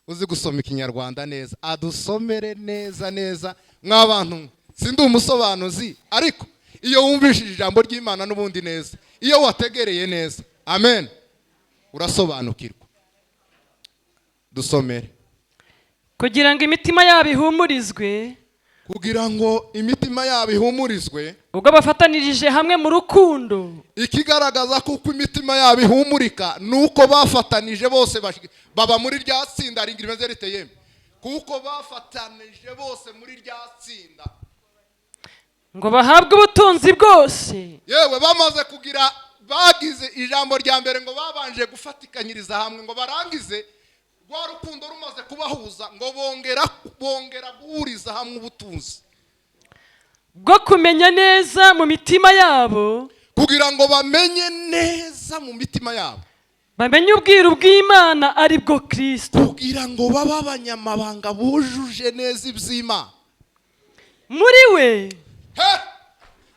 Uzi gusoma Ikinyarwanda neza, adusomere neza neza. Mw'abantu, sindi umusobanuzi, ariko iyo wumvishije ijambo ry'Imana n'ubundi neza, iyo wategereye neza, amen, urasobanukirwa. Dusomere. Kugira ngo imitima yabo ihumurizwe, Kugira ngo imitima yabo ihumurizwe, ubwo bafatanirije hamwe mu rukundo. Ikigaragaza ko uko imitima yabo ihumurika ni uko bafatanije bose, baba muri rya tsinda rimeze riteye, kuko bafatanije bose muri rya tsinda. Ngo bahabwe ubutunzi bwose. Yewe, bamaze kugira, bagize ijambo rya mbere ngo babanje gufatikanyiriza hamwe, ngo barangize rwa rukundo rumaze kubahuza, ngo bongera guhuriza hamwe ubutunzi bwo kumenya neza mu mitima yabo, kugira ngo bamenye neza mu mitima yabo, bamenye ubwiru bw'Imana, ari bwo Kirisito. Kugira ngo babe abanyamabanga bujuje neza iby'Imana. Muri we He!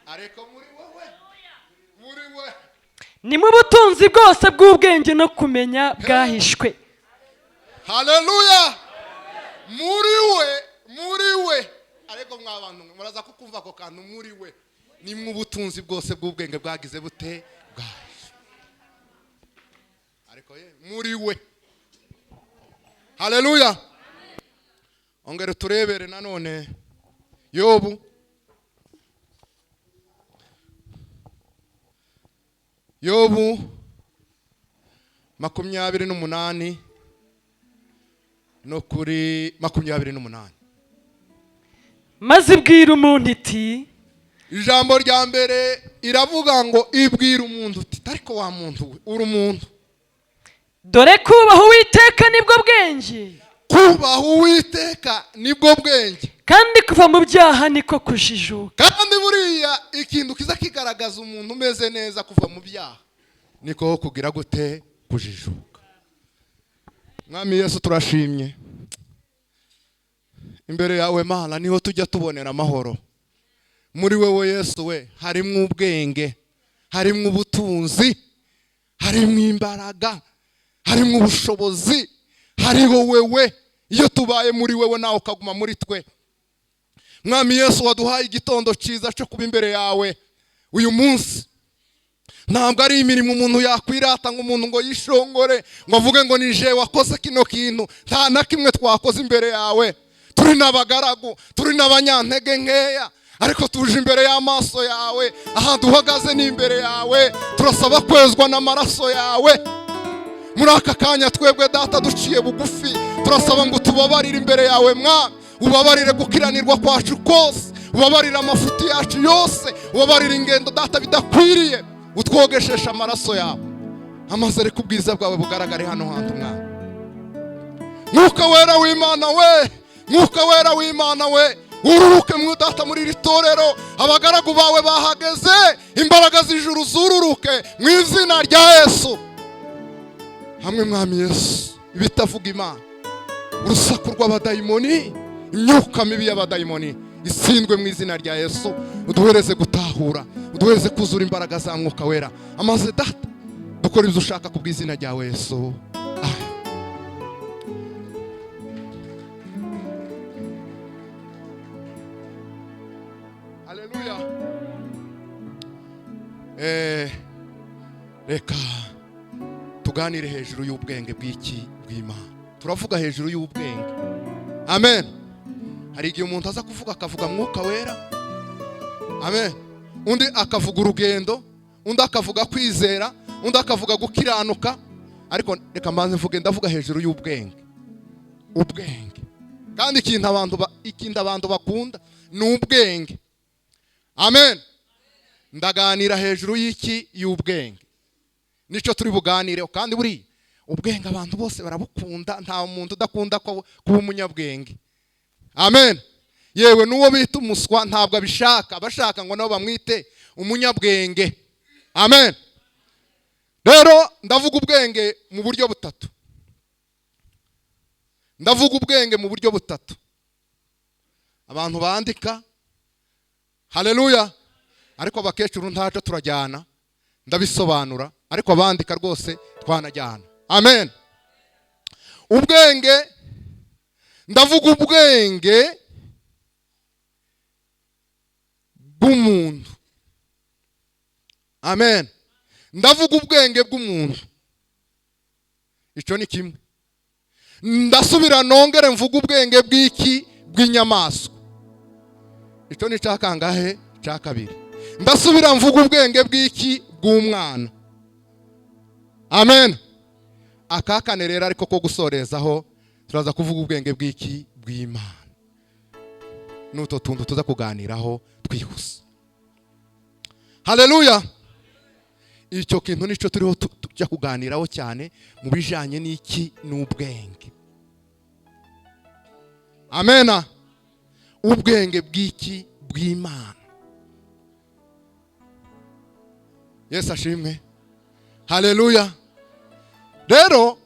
Ariko muri wowe, muri we ni mu butunzi bwose bw'ubwenge no kumenya bwahishwe. Haleluya! Muri we, muri we. Ariko mwa bantu mwe, muraza kukumva ako kantu: muri we ni mu butunzi bwose bw'ubwenge bwagize bute? Bwahishwe. Ariko ye, muri we. Haleluya! Ongera turebere nanone Yobu. Yobu 28 no kuri 28. Maze ibwira umuntu iti: Ijambo rya mbere iravuga ngo, ibwira umuntu uti: "Ariko wa muntu we, uri umuntu." Dore kubaha Uwiteka nibwo bwenge, Kubaha Uwiteka nibwo bwenge, kandi kuva mu byaha niko kujijuka. Kandi buriya ikintu kiza kigaragaza umuntu umeze neza, kuva mu byaha niko kugira gute? Kujijuka. Mwami Yesu, turashimye. Imbere yawe Mana niho tujya tubonera amahoro. Muri wowe Yesu we harimo ubwenge, harimo ubutunzi, harimo imbaraga, harimo ubushobozi, hariho wewe. Iyo tubaye muri wewe, nawe ukaguma muri twe. Mwami Yesu, waduhaye igitondo cyiza cyo kuba imbere yawe uyu munsi. Ntabwo ari imirimo umuntu yakwirata, ngo umuntu ngo yishongore, ngo avuge ngo nije wakoze kino kintu. Nta na kimwe twakoze imbere yawe. Turi n'abagaragu, turi n'abanyantege nkeya, ariko tuje imbere y'amaso yawe. Aha duhagaze ni imbere yawe. Turasaba kwezwa n'amaraso yawe muri aka kanya. Twebwe Data duciye bugufi, turasaba ngo tubabarire imbere yawe. Mwami, ubabarire gukiranirwa kwacu kose, ubabarire amafuti yacu yose, ubabarire ingendo Data bidakwiriye, utwogesheshe amaraso yawe amaze. Reka ubwiza bwawe bugaragare hano hantu. Mwana, Mwuka Wera w'Imana we, Mwuka Wera w'Imana we, ururuke mu Data muri iri torero. Abagaragu bawe bahageze, imbaraga z'ijuru zururuke mu izina rya Yesu. Hamwe Mwami Yesu, ibitavuga Imana, urusaku rw'abadayimoni, imyuka mibi y'abadayimoni itsindwe mu izina rya Yesu. Uduhereze gutahura, uduhereze kuzura imbaraga za Mwuka Wera, amaze Data dukora ibyo ushaka ku bw'izina ryawe Yesu. Amen. Haleluya! Reka tuganire hejuru y'ubwenge bw'iki? Bw'Imana. Turavuga hejuru y'ubwenge, amen. Hari igihe umuntu aza kuvuga, akavuga Mwuka Wera, amen, undi akavuga urugendo, undi akavuga kwizera, undi akavuga gukiranuka, ariko reka mbanze mvuge. Ndavuga hejuru y'ubwenge. Ubwenge kandi, ikintu abantu bakunda ni ubwenge, amen. Ndaganira hejuru y'iki? Y'ubwenge. Nicyo turi buganireho. Kandi buriya ubwenge abantu bose barabukunda, nta muntu udakunda kuba umunyabwenge, amen. Yewe n'uwo bita umuswa ntabwo abishaka, abashaka ngo nabo bamwite umunyabwenge, amen. Rero ndavuga ubwenge mu buryo butatu. Ndavuga ubwenge mu buryo butatu. Abantu bandika, haleluya! Ariko abakecuru ntaco turajyana, ndabisobanura, ariko abandika rwose twanajyana, amen. Ubwenge Ndavuga ubwenge bw'umuntu. Amen. Ndavuga ubwenge bw'umuntu, icyo ni kimwe. Ndasubira nongere mvuga ubwenge bw'iki? Bw'inyamaswa. Icyo ni icya kangahe? Cya kabiri. Ndasubira mvuga ubwenge bw'iki? Bw'umwana. Amen. Aka kane rero, ariko ko gusorezaho, turaza kuvuga ubwenge bw'iki? Bw'Imana. N'utwo tuntu tuza kuganiraho twihuse. Haleluya. Icyo kintu nicyo turiho tujya kuganiraho cyane mu bijyanye n'iki? N'ubwenge. Amena. Ubwenge bw'iki? Bw'Imana. Yesu ashimwe. Haleluya. Rero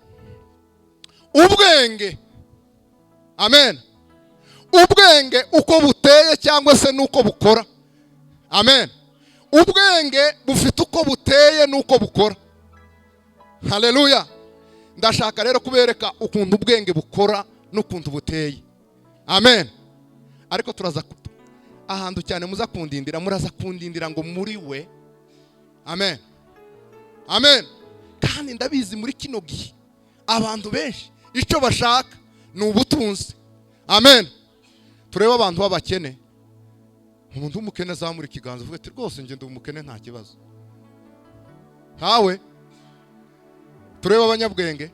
ubwenge, amen, ubwenge uko buteye cyangwa se n'uko bukora. Amen. Ubwenge bufite uko buteye n'uko bukora. Haleluya. Ndashaka rero kubereka ukuntu ubwenge bukora n'ukuntu buteye. Amen. Ariko turaza ahantu cyane muza kundindira, muraza kundindira ngo muri we. Amen, amen. Kandi ndabizi, muri kino gihe abantu benshi icyo bashaka ni ubutunzi. Amen. Turebe abantu b'abakene. Umuntu w'umukene azamura ikiganza, uvuga ati: "Rwose njye ndi umukene, nta kibazo." Ntawe. Turebe abanyabwenge.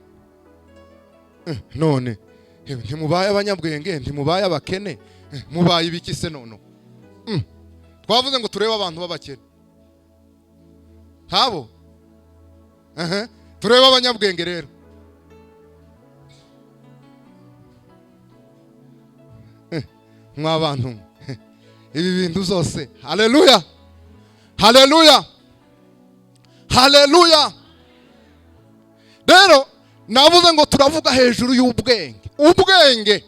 None ntimubaye abanyabwenge, ntimubaye abakene, mubaye ibiki se none? Twavuze ngo turebe abantu b'abakene. Ntabo. Turebe abanyabwenge rero. Mwa bantu mwe, ibi bintu zose. Haleluya, haleluya, haleluya. Rero navuze ngo turavuga hejuru y'ubwenge. Ubwenge,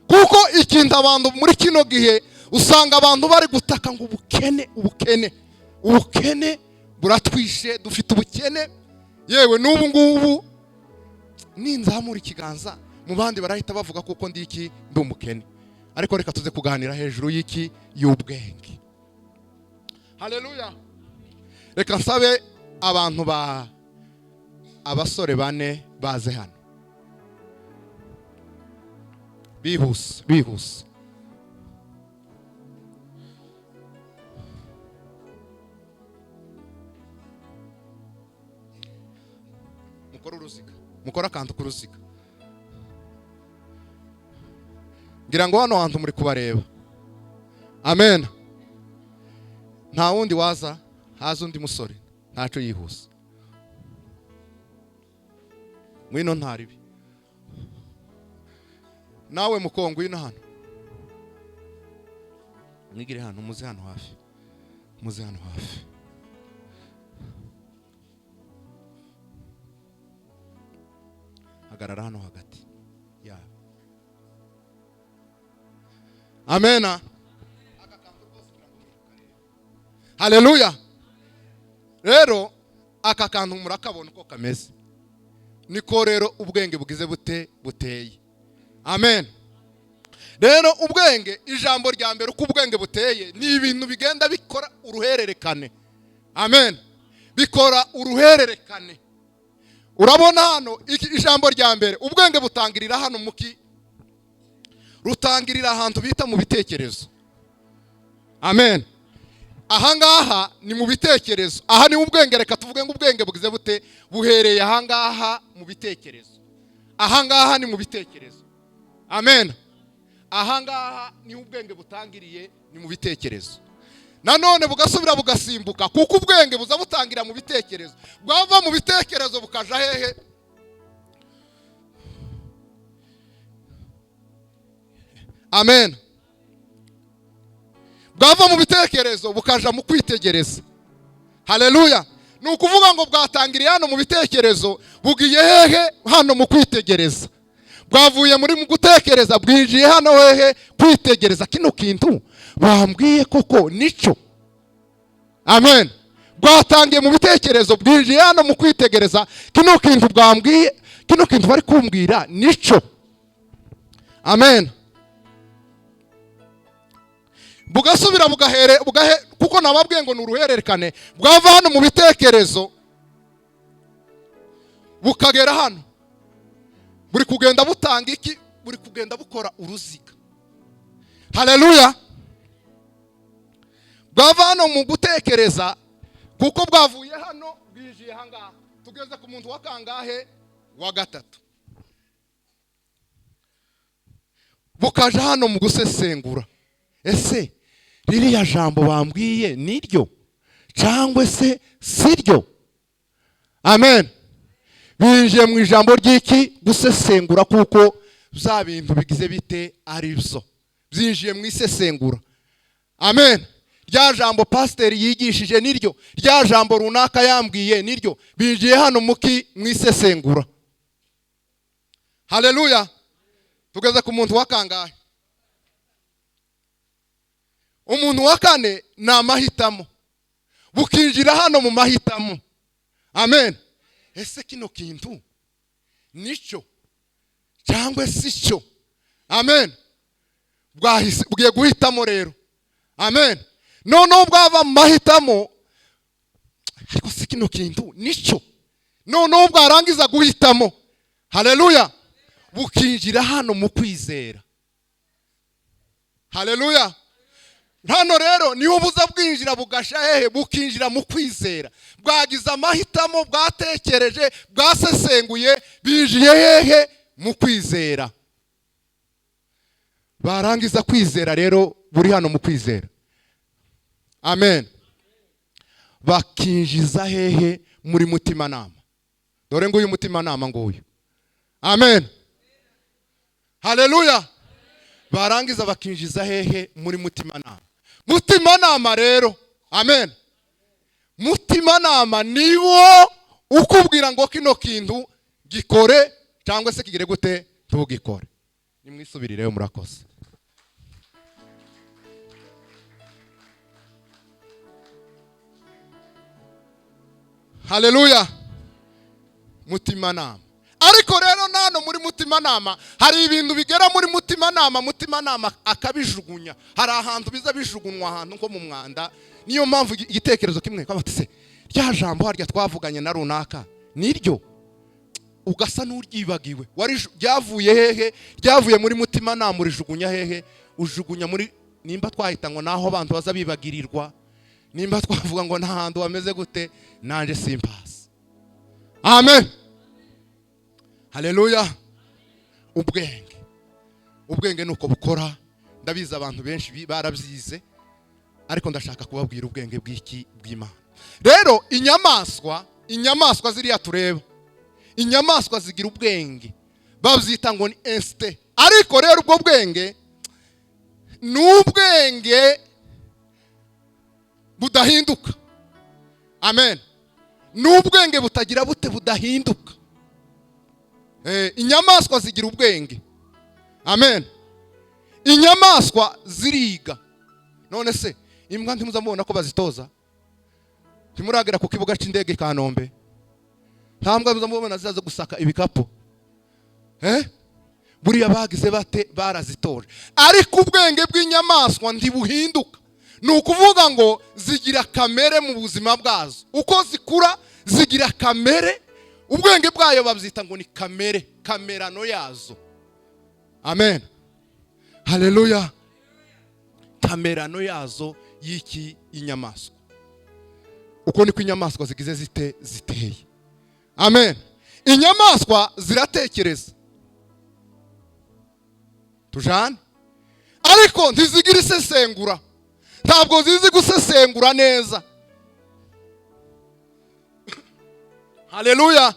kuko ikintu abantu muri kino gihe usanga abantu bari gutaka ngo ubukene, ubukene, ubukene buratwishe, dufite ubukene. Yewe, n'ubu ngubu ninzamura ikiganza mu bandi barahita bavuga kuko ndi iki? Ndi umukene. Ariko reka tuze kuganira hejuru y'iki? Y'ubwenge. Haleluya. Reka nsabe abantu ba abasore bane baze hano bihuse, bihuse. Mukore uruziga, mukore akantu k'uruziga. Ngira ngo hano hantu muri kubareba. Amen. Nta wundi waza? Haza undi musore, ntacyo, yihuse. Ngwino, ntaribi. Nawe mukongo, ngwino hano, mwigire hano, muze hano hafi, muze hano hafi. Hagarara hano hagati yabo. Amena. Haleluya. Rero aka kantu murakabona uko kameze. Niko rero ubwenge bugize bute? Buteye. Amen. Rero ubwenge, ijambo rya mbere, uko ubwenge buteye ni ibintu bigenda bikora uruhererekane. Amen. Bikora uruhererekane. Urabona hano ijambo rya mbere, ubwenge butangirira hano muki? Rutangirira ahantu bita mu bitekerezo. Amen. Ahangaha ni mu bitekerezo, aha ni ubwenge. Reka tuvuge ngo ubwenge bugize bute? Buhereye ahangaha mu bitekerezo. Ahangaha ni mu bitekerezo. Amen. Ahangaha ni ubwenge butangiriye, ni mu bitekerezo. Nanone bugasubira bugasimbuka, kuko ubwenge buza butangira mu bitekerezo, bwava mu bitekerezo bukaja hehe? Amen. Bwava mu bitekerezo bukaja mu kwitegereza. Haleluya. Ni ukuvuga ngo bwatangiriye hano mu bitekerezo, bugiye hehe? Hano mu kwitegereza. Bwavuye muri mu gutekereza, bwinjiye hano hehe? Kwitegereza. Kino kintu bambwiye koko nico? Amen. Bwatangiye mu bitekerezo, bwinjiye hano mu kwitegereza. Kino kintu bwambwiye, kino kintu bari kumbwira nico? Amen. Bugasubira bugahere bugahe, kuko nababwiye ngo ni uruhererekane. Bwava hano mu bitekerezo bukagera hano, buri kugenda butanga iki? Buri kugenda bukora uruziga. Haleluya. Bwava hano mu gutekereza, kuko bwavuye hano bwinjiye ahangaha. Tugeze ku muntu wa kangahe? Wa gatatu. Bukaja hano mu gusesengura: ese ririya jambo bambwiye niryo cyangwa se siryo? Amen. Binjiye mu ijambo ry'iki? Gusesengura, kuko bya bintu bigize bite? Ari byo. Byinjiye mu isesengura. Amen. Rya jambo pasiteri yigishije niryo, rya jambo runaka yambwiye niryo. Binjiye hano muki? Mu isesengura. Haleluya. Tugeze ku muntu wa kangahe? Umuntu wa kane ni amahitamo. Bukinjira hano mu mahitamo. Amen. Ese kino kintu nicyo cyangwa si cyo? Amen. Bwahise bugiye guhitamo rero. Amen. Noneho bwava mu mahitamo, ariko si kino kintu nicyo? Noneho bwarangiza guhitamo, haleluya, bukinjira hano mu kwizera. Haleluya. Hano rero niho buza bwinjira, bugasha hehe? Bukinjira mu kwizera. Bwagize amahitamo, bwatekereje, bwasesenguye, binjiye hehe? Mu kwizera. Barangiza kwizera rero, buri hano mu kwizera. Amen. Bakinjiza hehe? Muri mutimanama. Dore nguyu mutimanama nguyu. Amen. Haleluya. Barangiza bakinjiza hehe? Muri mutimanama. Mutimanama rero, amen, mutimanama niwo ukubwira ngo kino kintu gikore cyangwa se kigire gute? Ntugikore. Nimwisubirireyo. Murakoze. Haleluya. Mutimanama. Ariko rero nano muri mutimanama hari ibintu bigera muri mutimanama, mutimanama akabijugunya. Hari ahantu biza bijugunywa, ahantu nko mu mwanda. Niyo mpamvu igitekerezo kimwe kwaba se rya jambo harya twavuganye na runaka niryo, ugasa n'uryibagiwe. Ryavuye hehe? Ryavuye muri mutimanama. Urijugunya hehe? Ujugunya muri, nimba twahita ngo naho abantu baza bibagirirwa, nimba twavuga ngo nta hantu hameze gute, nanjye simpasi. Amen. Haleluya. Ubwenge, ubwenge ni uko bukora. Ndabizi abantu benshi barabyize, ariko ndashaka kubabwira ubwenge bw'iki? Bw'Imana. Rero inyamaswa, inyamaswa ziriya tureba, inyamaswa zigira ubwenge, babyita ngo ni instinct. Ariko rero ubwo bwenge ni ubwenge budahinduka. Amen. Ni ubwenge butagira bute? Budahinduka. Inyamaswa zigira ubwenge. Amen. Inyamaswa ziriga. None se imbwa ntimuzamubona ko bazitoza? Ntimuragera ku kibuga cy'indege i Kanombe? Nta mbwa muzamubona zizaza gusaka ibikapu? Buriya bagize bate? Barazitoje. Ariko ubwenge bw'inyamaswa ntibuhinduka. Ni ukuvuga ngo zigira kamere mu buzima bwazo. Uko zikura zigira kamere. Ubwenge bwayo babyita ngo ni kamere, kamerano yazo. Amen. Haleluya. Kamerano yazo y'iki? Inyamaswa. Uko niko inyamaswa zigize zite? Ziteye. Amen. Inyamaswa ziratekereza, tujane, ariko ntizigira isesengura, ntabwo zizi gusesengura neza. Haleluya.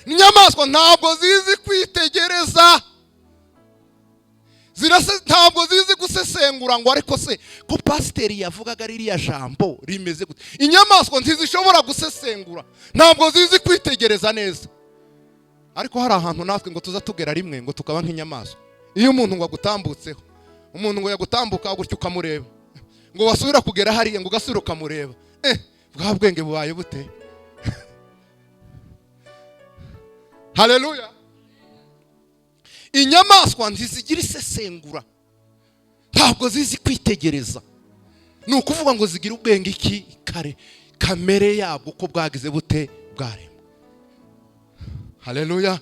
Inyamaswa ntabwo zizi kwitegereza, ntabwo zizi gusesengura ngo ariko se ko pasiteri yavugaga ririya jambo rimeze gute? Inyamaswa ntizishobora gusesengura, ntabwo zizi kwitegereza neza. Ariko hari ahantu natwe ngo tuza tugera rimwe ngo tukaba nk'inyamaswa. Iyo umuntu ngo agutambutseho, umuntu ngo yagutambuka gutyo ukamureba, ngo wasubira kugera hariya ngo ugasubira ukamureba, bwa bwenge bubaye bute? Haleluya. Inyamaswa ntizigira isesengura, ntabwo zizi kwitegereza. Ni ukuvuga ngo zigira ubwenge iki? Kare kamere yabwo uko bwagize bute? Bwaremwe. Haleluya!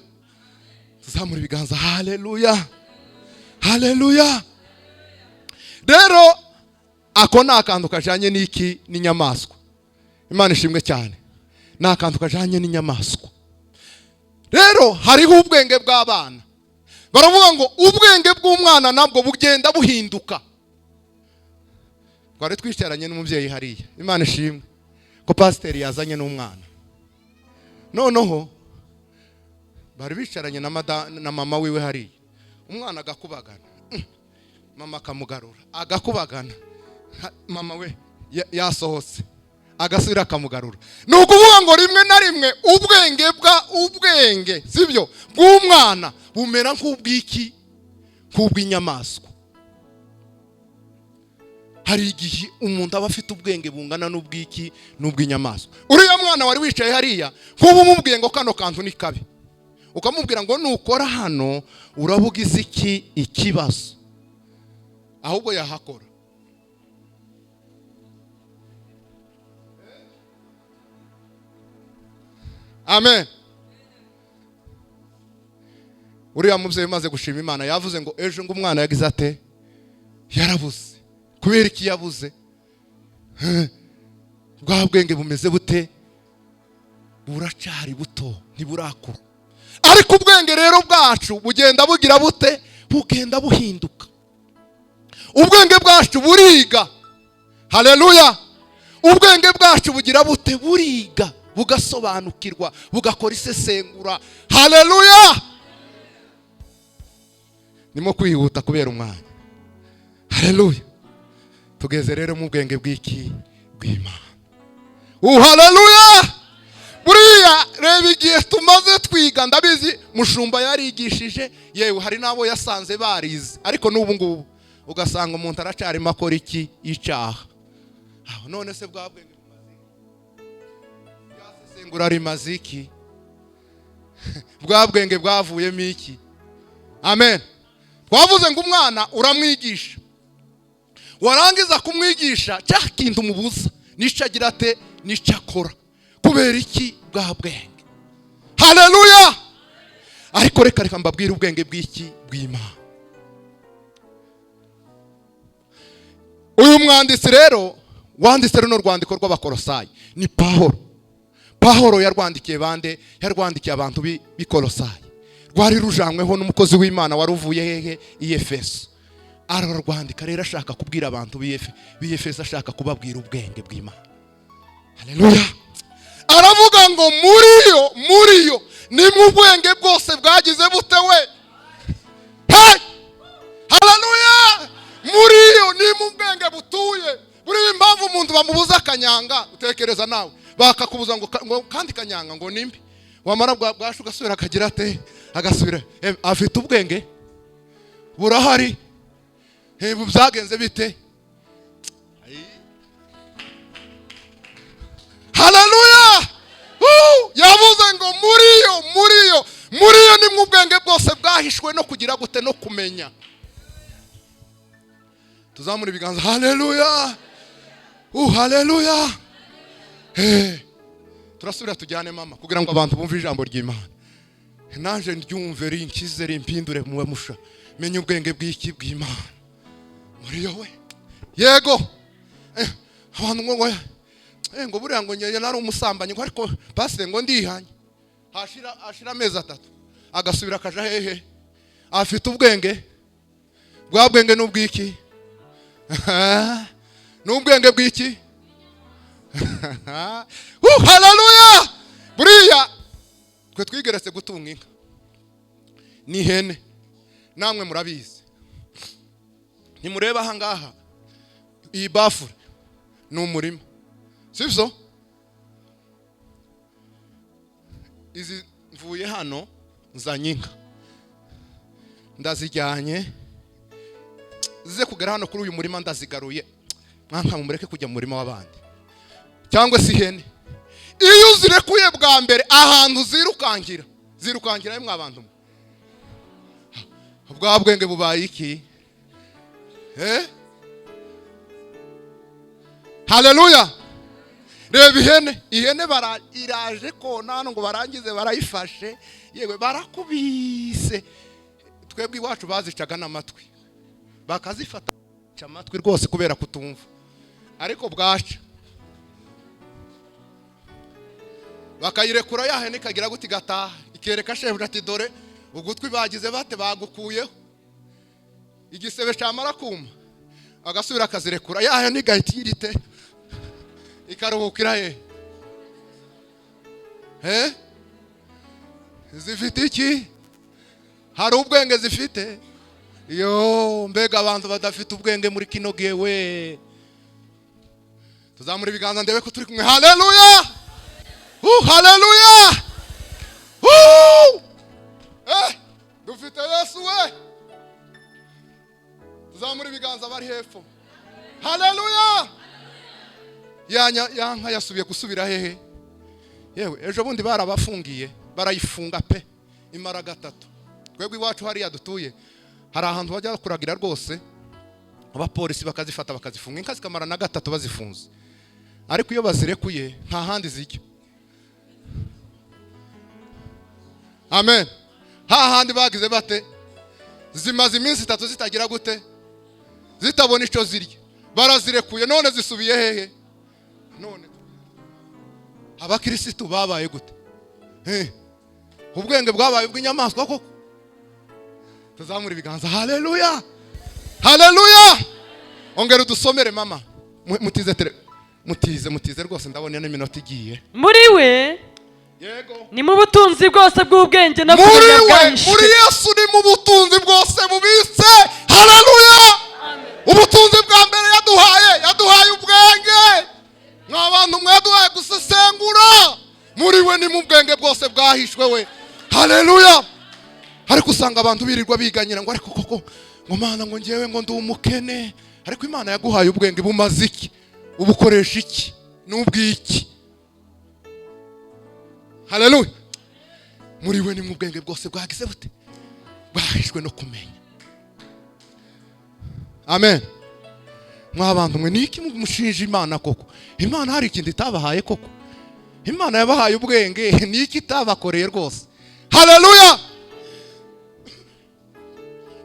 Tuzamura ibiganza. Haleluya, haleluya! Rero ako ni akantu kajyanye n'iki? N'inyamaswa. Imana ishimwe cyane. Ni akantu kajyanye n'inyamaswa. Rero hariho ubwenge bw'abana. Baravuga ngo ubwenge bw'umwana nabwo bugenda buhinduka. Twari twicaranye n'umubyeyi hariya, Imana ishimwe ko pasiteri yazanye n'umwana. Noneho bari bicaranye na mama wiwe hariya, umwana agakubagana, mama akamugarura, agakubagana, mama we yasohotse, agasubira akamugarura. Ni ukuvuga ngo rimwe na rimwe ubwenge bwa ubwenge, sibyo, bw'umwana bumera nk'ubw'iki? Nk'ubw'inyamaswa. Hari igihe umuntu aba afite ubwenge bungana n'ubw'iki? N'ubw'inyamaswa. Uriya mwana wari wicaye hariya, nk'ubu umubwiye ngo kano kantu ni kabi, ukamubwira ngo nukora hano uraba ugize iki? Ikibazo. Ahubwo yahakora. Amen. Uriya mubyeyi umaze gushima Imana yavuze ngo ejo ngo umwana yagize ate? Yarabuze. Kubera iki yabuze? Bwa bwenge bumeze bute? Buracari buto, ntiburakura. Ariko ubwenge rero bwacu bugenda bugira bute? Bugenda buhinduka. Ubwenge bwacu buriga. Haleluya! Ubwenge bwacu bugira bute? Buriga, bugasobanukirwa, bugakora isesengura. Haleluya! Nimo kwihuta kubera umwanya. Haleluya! Tugeze rero mu bwenge bw'iki? Bw'Imana. Haleluya! Buriya reba igihe tumaze twiga, ndabizi mushumba yarigishije, yewe hari n'abo yasanze barize, ariko n'ubu ngubu ugasanga umuntu aracarimo akora iki? Icyaha. None se bwa bwenge bumaze iki? Ryasesengura rimaze iki? Bwa bwenge bwavuyemo iki? Amen. Twavuze ngo umwana uramwigisha, warangiza kumwigisha cya kintu umubuza nicyo agira ate? Nicyo akora. Kubera iki? Bwa bwenge. Haleluya! Ariko reka mbabwire ubwenge bw'iki? Bw'Imana. Uyu mwanditsi rero wanditse runo rwandiko rw'Abakolosayi ni Pahoro. Pahoro yarwandikiye bande? Yarwandikiye abantu b'i Kolosayi. Rwari rujanyweho n'umukozi w'Imana wari uvuye hehe? I Efeso. Ararwandika rero ashaka kubwira abantu b'i Efeso, ashaka kubabwira ubwenge bw'Imana. Haleluya! Aravuga ngo muri yo nimwe ubwenge bwose bwagize bute we? Hey! Haleluya! Muri yo nimwe ubwenge butuye. Buriya impamvu umuntu bamubuza akanyanga, utekereza nawe bakakubuza ngo kandi kanyanga ngo nimbi, wamara bwasha ugasubira akagira ate? Agasubira. Afite ubwenge burahari. Byagenze bite? Haleluya! Yavuze ngo muri yo nimwe ubwenge bwose bwahishwe no kugira gute? No kumenya. Tuzamura ibiganza. Haleluya! Haleluya! Turasubira tujyane mama kugira ngo abantu bumve ijambo ry'Imana. Naje ndyumve rinkize rimpindure muwe musha. Menye ubwenge bw'iki? Bw'Imana. Muri yo we. Yego. Abantu ngo ngo buriya ngo njye nari umusambanyi, ngo ariko pastor ngo ndihanye. Hashira amezi 3 agasubira akaja hehe? Afite ubwenge. Bwa bwenge n'ubwiki? N'ubwenge bw'iki? Haleluya! Buriya twe twigeretse gutunga inka n'ihene, namwe murabizi. Ntimureba aha ngaha iyi bafure ni umurima, sibyo? Izi mvuye hano nzanye inka ndazijyanye, zize kugera hano kuri uyu murima ndazigaruye. Mwanka mureke kujya mu murima w'abandi cyangwa se ihene. Iyo uzirekuye bwa mbere ahantu zirukangira yemwe abantu. Bwa bwenge bubaye iki? Eh, haleluya! Reba ihene, ihene iraje kona hano ngo barangize barayifashe, yewe barakubise. Twebwe iwacu bazicaga n'amatwi, bakazifata baca amatwi rwose kubera kutumva. Ariko bwaca bakayirekura, ya hene ikagira gute? Igataha, ikereka shebuja ati: "Dore ugutwi bagize bate? Bagukuyeho." Igisebe cyamara kuma agasubira akazirekura, ya hene igahita igira ite? Ikaruhukira he? He zifite iki? Hari ubwenge zifite? Yo, mbega abantu badafite ubwenge muri kino gihe we! Tuzamura ibiganza ndebe ko turi kumwe. Haleluya! Haleluya! Dufite Yesu we! Tuzamura ibiganza bari hepfo. Haleluya! Ya nka yasubiye gusubira hehe? Yewe, ejo bundi barabafungiye, barayifunga pe, imara gatatu. Twebwe iwacu hariya dutuye hari ahantu bajya kuragira rwose, abapolisi bakazifata bakazifunga, inka zikamara na gatatu bazifunze. Ariko iyo bazirekuye nta handi zijya. Amen. Hahandi bagize bate? Zimaze iminsi 3 zitagira gute? Zitabona icyo zirya. Barazirekuye none zisubiye hehe? None abakirisitu babaye gute? Ubwenge bwabaye ubw'inyamaswa koko. Tuzamura ibiganza. Haleluya, haleluya! Ongera udusomere mama. Mutize tere, mutize, mutize rwose, ndabona n'iminota igiye. Muri we Yego. ni mu butunzi bwose bw'ubwenge no Muri kumenya we, bwahishwe. muri Yesu ni mu butunzi bwose bubitse. Haleluya! Ubutunzi bwa mbere yaduhaye, yaduhaye ubwenge. Mwa bantu mwaduhaye gusesengura. Muri we ni mu bwenge bwose bwahishwe we. Haleluya! Ariko usanga abantu birirwa biganyira ngo: "Ariko koko," ngo, "Mana," ngo, "ngewe," ngo, "ndi umukene." Ariko Imana yaguhaye ubwenge, bumaze iki? Ubukoresha iki? N'ubwiki? Haleluya! Muri we ni mu bwenge bwose bwagize bute? Bwahishwe no kumenya. Amen. Mwa bantu mwe, ni iki mushinja Imana koko? Imana hari ikintu itabahaye koko? Imana yabahaye ubwenge, ni iki itabakoreye rwose? Haleluya!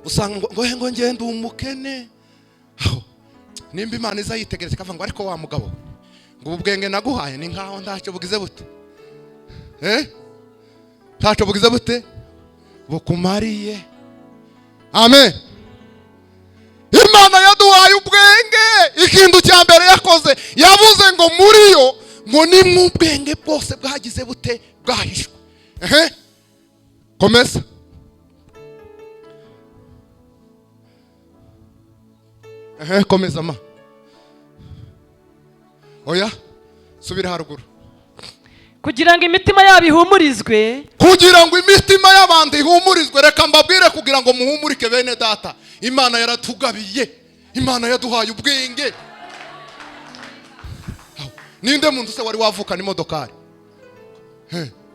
Usanga ngo ngende umukene. Aho, nimba Imana iza yitegereza ikavuga ngo: "Ariko wa mugabo," ngo, "ubu bwenge naguhaye ni nkaho ntacyo bugize bute? Ntacyo bugize bute bukumariye?" Amen. Imana yaduhaye ubwenge. Ikintu cya mbere yakoze, yavuze ngo muri yo ngo ni mu ubwenge bwose bwagize bute? Bwahishwe. Ehe, komeza. Ehe, komeza ma. Oya, subira haruguru. Kugira ngo imitima yabo ihumurizwe. Kugira ngo imitima y'abantu ihumurizwe. Reka mbabwire, kugira ngo muhumurike bene data, Imana yaratugabiye, Imana yaduhaye ubwenge. Aho, ninde muntu se wari wavukana imodokari?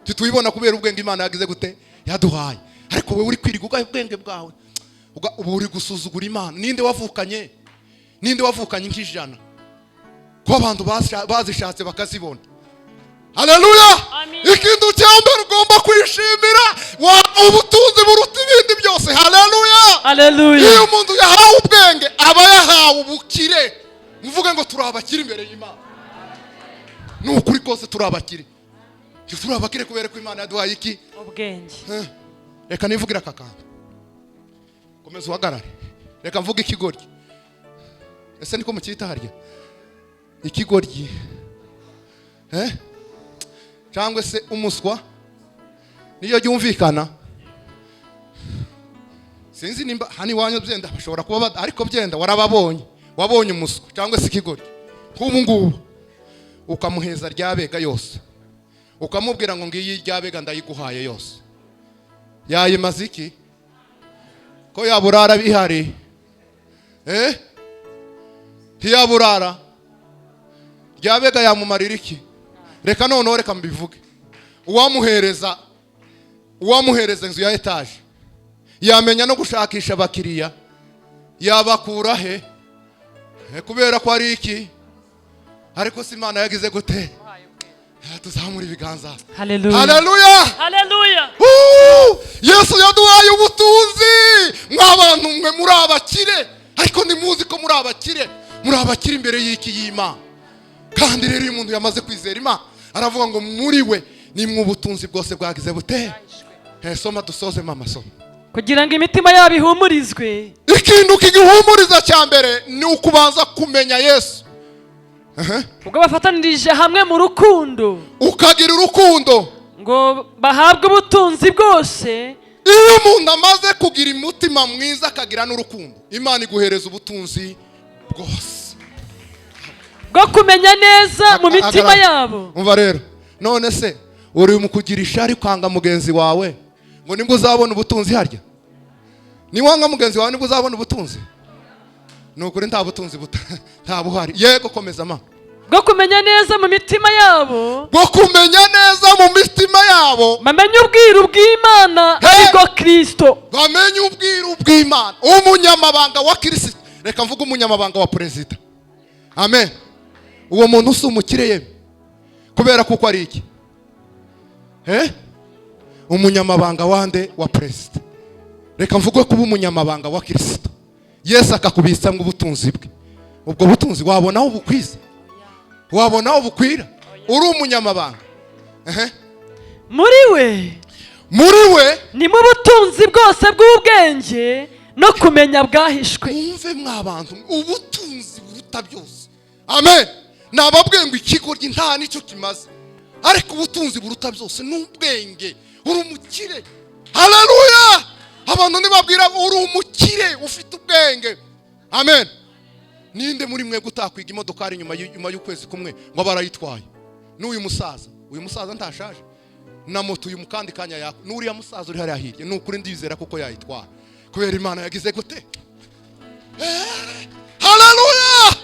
Tituyibona kubera ubwenge Imana yagize gute? Yaduhaye. Ariko wowe uri kwiriga ugaye ubwenge bwawe, ubu uri gusuzugura Imana. Ninde wavukanye, ninde wavukanye nk'ijana ko abantu bazishatse bakazibona? Haleluya! Amen. Ikintu cya mbere ugomba kwishimira wa ubutunzi buruta ibindi byose. Haleluya! Haleluya! Iyo umuntu yahawe ubwenge aba yahawe ubukire. Muvuge ngo: "Turi abakire imbere y'Imana." Ni ukuri kose, turi abakire, turi abakire kubera ko Imana yaduhaye iki? Ubwenge. Reka nivugire aka kantu. Komeza uhagarare. Reka mvuge ikigoryi. Ese niko mucyita harya, ikigoryi? Eh? Cyangwa se umuswa, niyo ryumvikana. Sinzi nimba hano iwanyu byenda bashobora kuba ariko byenda warababonye, wabonye umuswa cyangwa se ikigoryi nk'ubu ngubu, ukamuheza ryabega yose, ukamubwira ngo: "Ngiyi ryabega ndayiguhaye yose." Yayimaze iki ko yaburara bihari? Eh, ntiyaburara ryabega, yamumarira iki? Reka noneho, reka mbivuge. Uwamuhereza inzu ya etaje. Yamenya no gushakisha abakiriya, yabakura he? Kubera ko ari iki? Ariko si Imana yagize gute? Tuzamura ibiganza. Haleluya. Haleluya. Haleluya. Yesu yaduhaye ubutunzi. Mw'abantu mwe, muri abakire, ariko ntimuzi ko muri abakire. Muri abakire imbere y'iki? Y'Imana. Kandi rero iyo umuntu yamaze kwizera Imana, aravuga ngo muri we nimwe ubutunzi bwose bwagize bute? Soma dusoze, mama, soma. Kugira ngo imitima yabo ihumurizwe. Ikintu kigihumuriza cya mbere ni ukubanza kumenya Yesu. Ubwo bafatanirije hamwe mu rukundo, ukagira urukundo, ngo bahabwe ubutunzi bwose. Iyo umuntu amaze kugira umutima mwiza, akagira n'urukundo, Imana iguhereza ubutunzi bwose bwo kumenya neza mu mitima Agarara. yabo. Umva rero, none se uri mu kugira ishari, kwanga mugenzi wawe, ngo nibwo uzabona ubutunzi? Harya niwanga mugenzi wawe nibwo uzabona ubutunzi? Ni ukuri nta butunzi nta buhari. Yego, komeza ma. Bwo kumenya neza mu mitima yabo, bwo kumenya neza mu mitima yabo, bamenye ubwiru bw'Imana, Hey! aribwo Kristo. Bamenye ubwiru bw'Imana. Umunyamabanga wa Kirisito, reka mvuge umunyamabanga wa perezida, amen. Uwo muntu si umukire ye? Kubera kuko ari iki? Umunyamabanga wande? Wa perezida. Reka mvuge kuba umunyamabanga wa Kirisito, Yesu akakubitsamo ubutunzi bwe, ubwo butunzi wabona aho bukwiza? Wabona aho bukwira uri umunyamabanga? Ehe. Muri we Muri we ni mu butunzi bwose bw'ubwenge no kumenya bwahishwe. Mwumve mwa bantu, ubutunzi buruta byose, amen. Nababwiye ngo ikigoryi nta nicyo kimaze, ariko ubutunzi buruta byose ni ubwenge. Uri umukire, haleluya. Abantu ntibabwira, uri umukire ufite ubwenge, amen. Ninde muri mwe utakwiga imodokari nyuma y'ukwezi kumwe ngo abe arayitwaye? N'uyu musaza, uyu musaza ntashaje, na moto uyu mukandi kanya yako, n'uriya musaza uri hariya hirya, ni ukuri ndizera kuko yayitwara, kubera Imana yagize gute? Haleluya!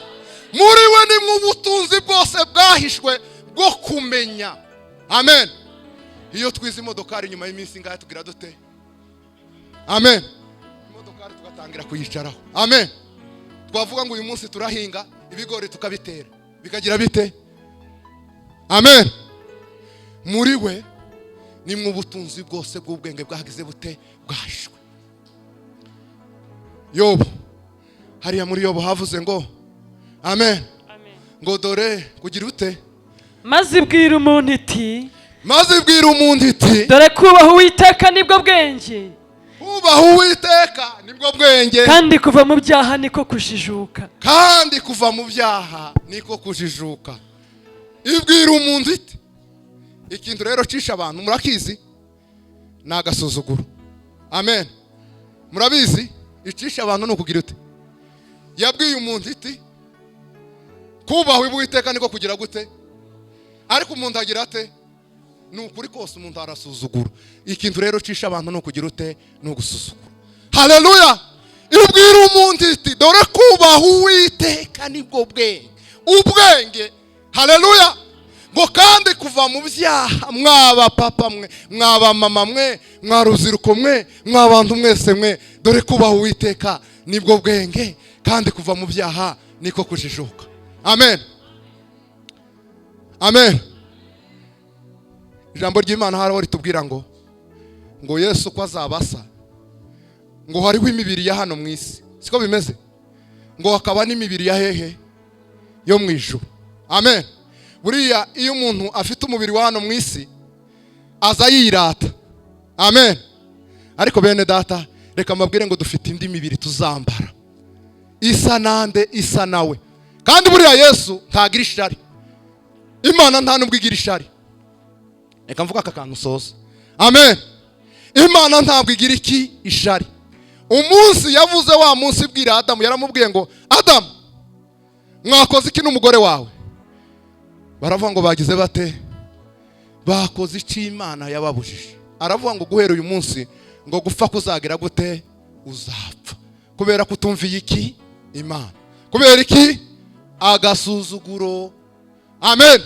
Muri we ni mu butunzi bwose bwahishwe bwo kumenya, amen. Iyo twize imodokari, nyuma y'iminsi ingahe tugira dute? Amen, imodokari tugatangira kuyicaraho, amen. Twavuga ngo uyu munsi turahinga ibigori, tukabitera bikagira bite? Amen. Muri we ni mu butunzi bwose bw'ubwenge bwagize bute? Bwahishwe. Yobu, hariya muri Yobu havuze ngo, amen, ngo dore kugira ute? Maze ibwira umuntu iti: Maze ibwira umuntu iti: "Dore kubaha Uwiteka nibwo bwenge, kubaha Uwiteka nibwo bwenge, kandi kuva mu byaha niko kujijuka." Kandi kuva mu byaha niko kujijuka. Ibwira umuntu iti. Ikintu rero cisha abantu murakizi, ni agasuzuguro, amen. Murabizi, icisha abantu ni ukugira ute? Yabwiye umuntu iti kubaha Uwiteka niko kugira gute? Ariko umuntu agira ate? Ni ukuri kose umuntu arasuzugura. Ikintu rero cisha abantu ni ukugira ute? Ni ugusuzugura. Haleluya! Ibwira umuntu iti: "Dore kubaha Uwiteka nibwo bwenge, ubwenge." Haleluya! Ngo kandi kuva mu byaha, mwaba papa mwe, mwaba mama mwe, mwa rubyiruko mwe, mwa bantu mwese mwe, dore kubaha Uwiteka nibwo bwenge, kandi kuva mu byaha niko kujijuka. Amen, amen. Ijambo ry'Imana hariho ritubwira ngo Yesu uko azaba asa, ngo hariho imibiri ya hano mu isi, siko bimeze? Ngo hakaba n'imibiri ya hehe? Yo mu ijuru, amen. Buriya iyo umuntu afite umubiri wa hano mu isi aza yirata, amen. Ariko bene data, reka mbabwire ngo dufite indi mibiri tuzambara isa nande? Isa nawe. Kandi buriya Yesu ntagira ishari, Imana nta nubwo igira ishari. Reka mvuga aka kantu soza, amen. Imana ntabwo igira iki? Ishari. Umunsi yavuze, wa munsi ibwira Adamu, yaramubwiye ngo: "Adamu, mwakoze iki n'umugore wawe?" Baravuga ngo bagize bate? Bakoze icyo Imana yababujije. Aravuga ngo guhera uyu munsi, ngo gupfa kuzagira gute? Uzapfa, kubera kutumviye iki? Imana. Kubera iki? Agasuzuguro, amen.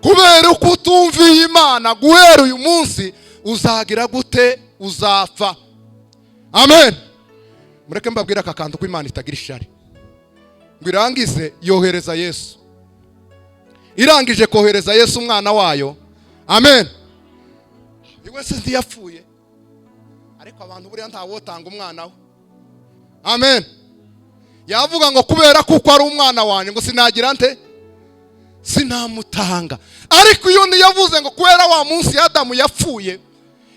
Kubera uko utumviye Imana, guhera uyu munsi uzagira gute? Uzapfa. Amen. Mureke mbabwire aka kantu ko Imana itagira ishari. Ngo irangize yohereza Yesu. Irangije kohereza Yesu umwana wayo, amen, iwe se ntiyapfuye? Ariko abantu buriya ntawotanga umwana we. Amen. Yavuga ngo kubera kuko ari umwana wanjye, ngo sinagira nte? Sinamutanga. Ariko iyo ntiyavuze ngo kubera wa munsi Adamu yapfuye,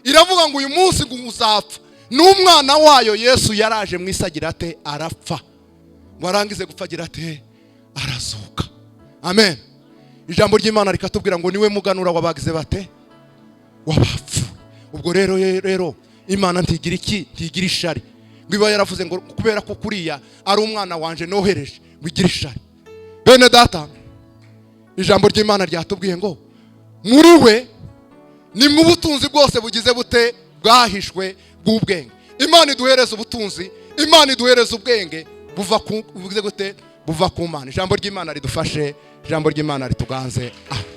iravuga ngo uyu munsi ngo uzapfa. N'umwana wayo Yesu yaraje mu isi, agira ate? Arapfa. Ngo arangize gupfa, agira ate? Arazuka. Amen. Ijambo ry'Imana rikatubwira ngo niwe muganura wabagize bate? Wabapfuye. Ubwo rero Imana ntigira iki? Ntigira ishari. Ngo iba yaravuze ngo kubera ko kuriya ari umwana wanje nohereje, ngo igire ishari. Bene data, ijambo ry'Imana ryatubwiye ngo muri we ni mu butunzi bwose bugize bute? Bwahishwe bw'ubwenge. Imana iduhereza ubutunzi, Imana iduhereza ubwenge buva ku, bugize gute? Buva ku Mana. Ijambo ry'Imana ridufashe, ijambo ry'Imana rituganze. Amen.